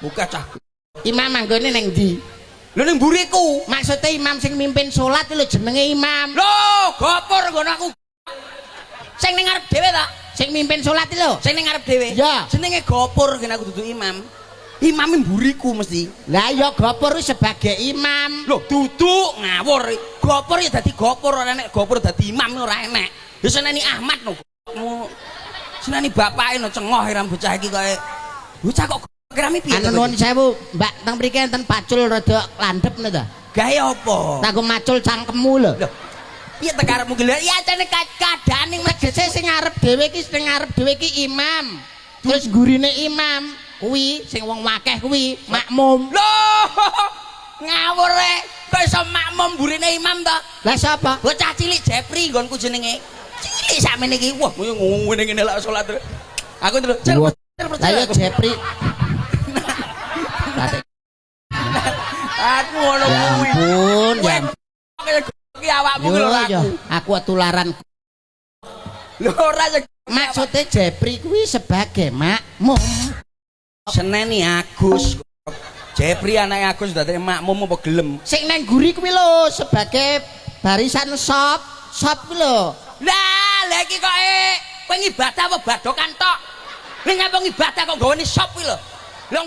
Buka cah. Imam manggone ning ndi? Lho, ning mburiku. Maksudnya imam sing mimpin salat lho jenenge imam. Lho, gopur nggon aku. Sing ning ngarep dhewe ta? Sing mimpin salat lho. Sing ning ngarep dhewe. Ya. Jenenge gopur, kene aku dudu imam. Imam mburiku mesti. Lah ya gopur kuwi sebagai imam. Lho, duduk, ngawur. Gopur ya dadi gopur, ora enek gopur dadi imam ora enek. Ya seneni Ahmad no. Seneni bapake no, cengoh iram bocah iki koe. Bocah kok kirami piye? Anu, nuwun sewu, Mbak, teng mriki enten pacul rada landhep lho ta. Gawe apa? Kanggo macul cangkemmu lho. Lho. Piye te karepmu ki? Lha iya jane keadaan ning Tegese sing ngarep dhewe iki, sing ngarep dhewe iki imam. Terus gurine imam kuwi sing wong akeh kuwi makmum. Lho, ngawur e. Kok iso makmum burine imam to? Lah sapa? Bocah cilik Jepri nggonku jenenge. Cilik sakmene iki. Wah, ngene ngene lak salat. Aku terus cel Lah ya Jepri. Aku ngono Ya kuwi. ampun, ya. Kaya iki awakmu ki lho Yo yo, aku. aku tularan. Lho ora ya. Maksudnya Jepri kuwi sebagai makmum. Seneni Agus. Jepri anake Agus dadi makmum apa gelem? Sing nang guri kuwi lho sebagai barisan sop, sop kuwi lho. Lah, lha iki kok kowe ngibadah apa badokan tok? Lha ngapa ngibadah kok gawene sop kuwi lho? Lha.